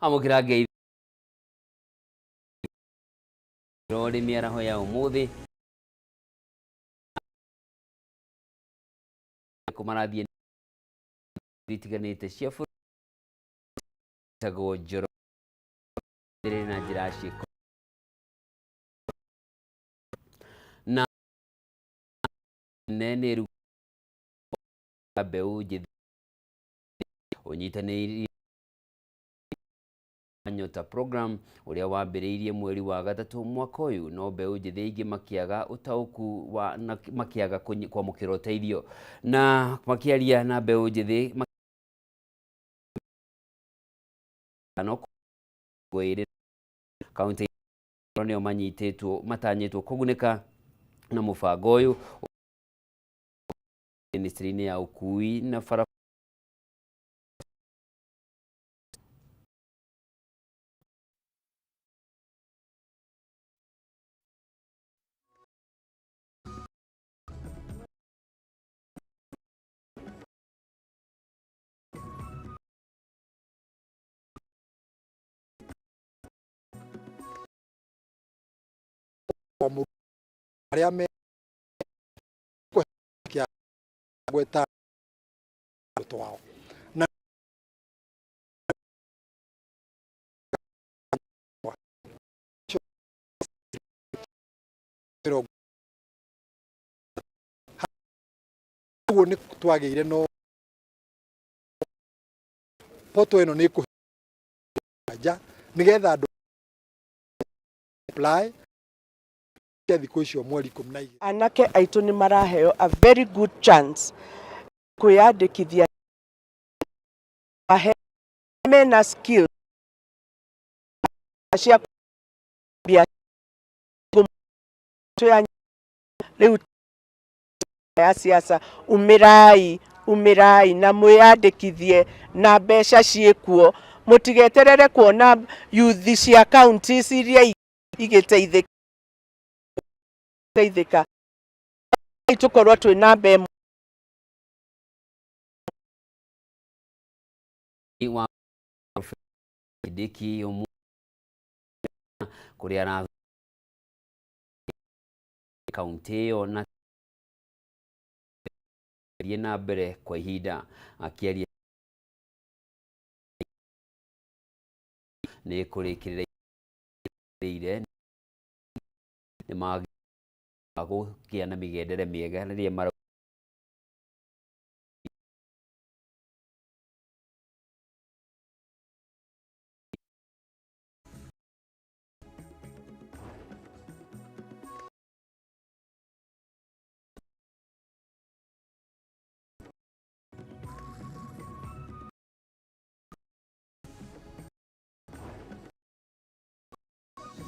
Amũkĩra ngeithi rori mĩaraho ya ũmũthĩ kũmarathiĩ itiganĩte cia bũrũri tagwo Njoro na njĩra ya ciĩko na nene mbeũ njĩthĩ ũnyitanĩri Nyota program ũrĩa wambĩrĩirie mweri wa gatatũ mwaka ũyũ no mbeũ njĩthĩ aingĩ makĩaga ũtaũku wa na makĩaga kwamũkĩra ũteithio na makĩaria na mbeũ njĩthĩ no ĩrĩ kaunti nĩo manyitĩtwo matanyĩtwo kũgunĩka na mũbango ũyũ ministry-inĩ ya ũkui na bara. Arĩa me gweta twao na ũguo nĩ twagĩire no poto ĩno nĩ ĩkũnja nĩgetha andũ apply cia thikũ icio mweri 12. Anake aitũ nĩ maraheo a very good chance kwĩyandĩkithia mena skill cia rĩu ya siasa. Umĩrai, umĩrai na mwĩyandĩkithie na mbeca ciĩkuo, mũtigeterere kuona yuthi cia counties iria igĩteithĩka tũkorwo twĩ namba ĩmwe. Wa Kindiki kũrĩa ara kaunti ĩyo na thiĩ na mbere kwa ihinda akĩaria nĩ kũrĩkĩrĩra nĩ magũkĩa na mĩgendere mĩega rĩrĩa mara.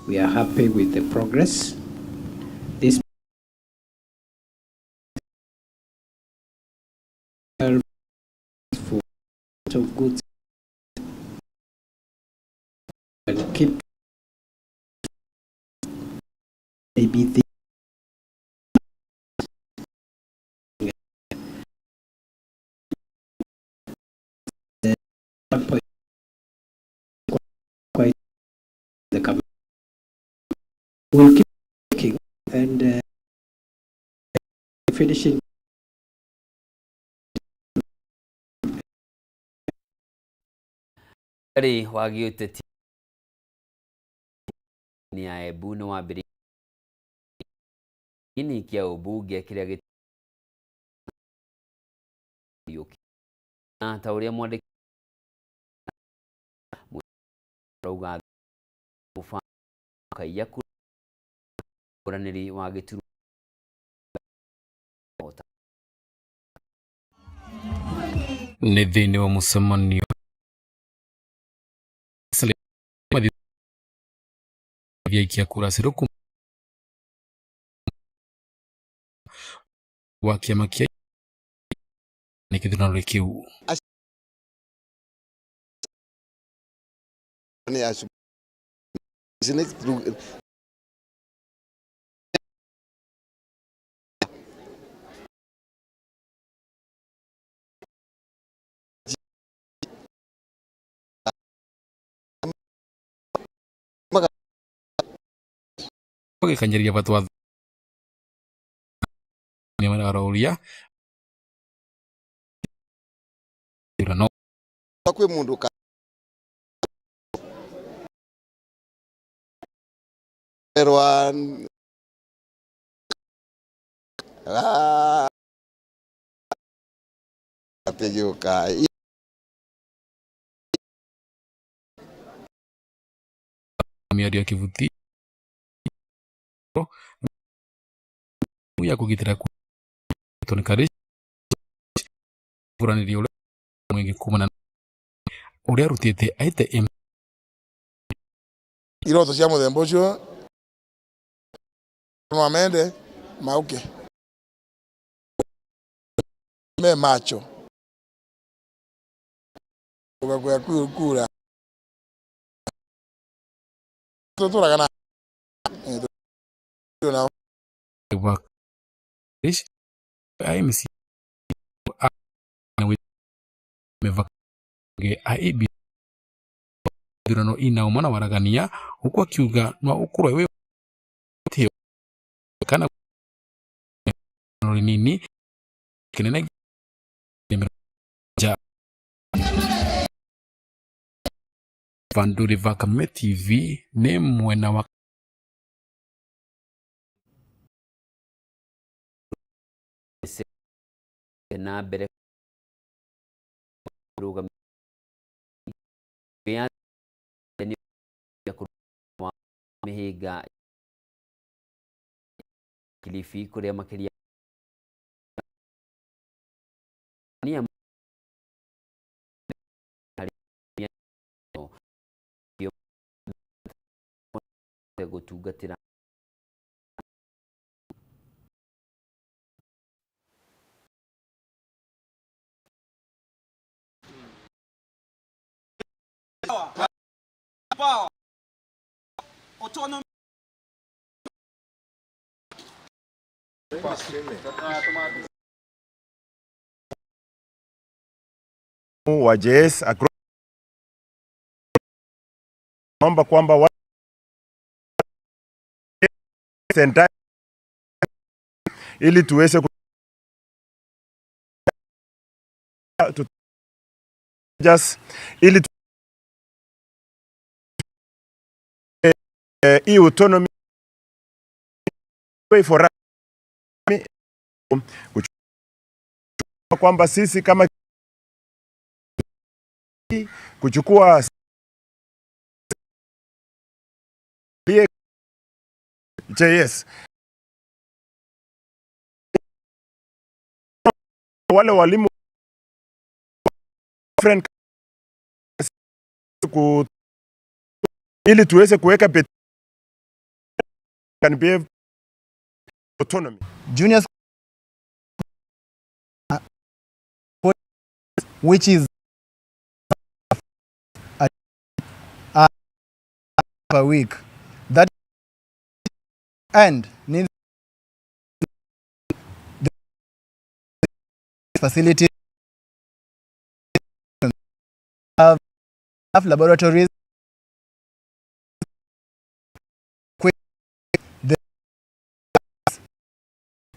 We are happy with the progress. This for of goods and keep maybe the quite the we'll keep working and finishing. Rĩ wa gĩũteti ya Embu nĩ wambĩrĩirie kĩa ũmbunge kĩrĩa na ta ũrĩa mwandĩki rauga kaiya kũranĩri wa gĩturwa. Nĩ thĩinĩ wa mũcemanio aikia kura Ciruku wa kĩama kĩa nĩ gĩthurano kĩu. Gĩkanyeria vatwa nĩ ithurano. Kwĩ mundu ka rwa ategeuka. Mĩario ya Kivuti ya kũgitĩra Tony Karish guranĩrio ũrĩa mwingĩ kumana ũrĩa arutĩte aite iroto cia muthemba ucio no amende mauke me macho ugakwea kura tuturaga na wa Karish IMC meva IEB ithurano ina ũma na waragania huku akiuga no ukorwo wi kana rinini kinene ja Vanduri va Kameme TV nĩ mwena wa na mbere mĩhĩnga Kilifi kũrĩa makĩria gũtungatĩra. Power, autonomy. Wa JS naomba kwamba ili tuweze just ili hii autonomy for kwamba sisi kama kuchukua JS wale walimu friend ili tuweze kuweka can be autonomy. Junior which is per week that and needs the facility have laboratories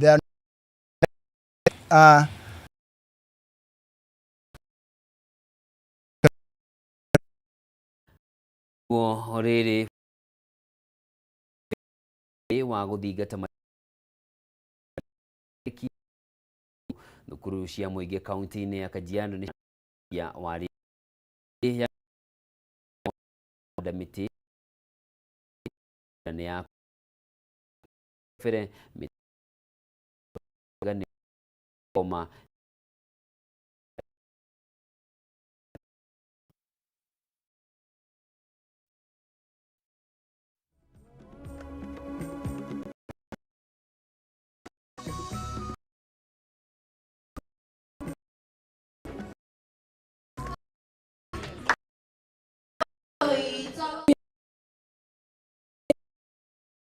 there are rĩrĩ wa gũthingata thukuru cia mũingĩ kaunti-inĩ ya Kajiado nĩ ya wari ya mĩtĩ nĩ ya bere koma.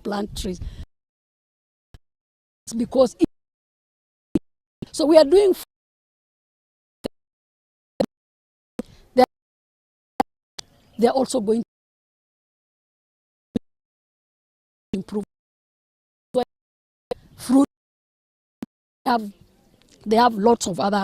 Plant trees because so we are doing they are also going to improve. Have, they have lots of other.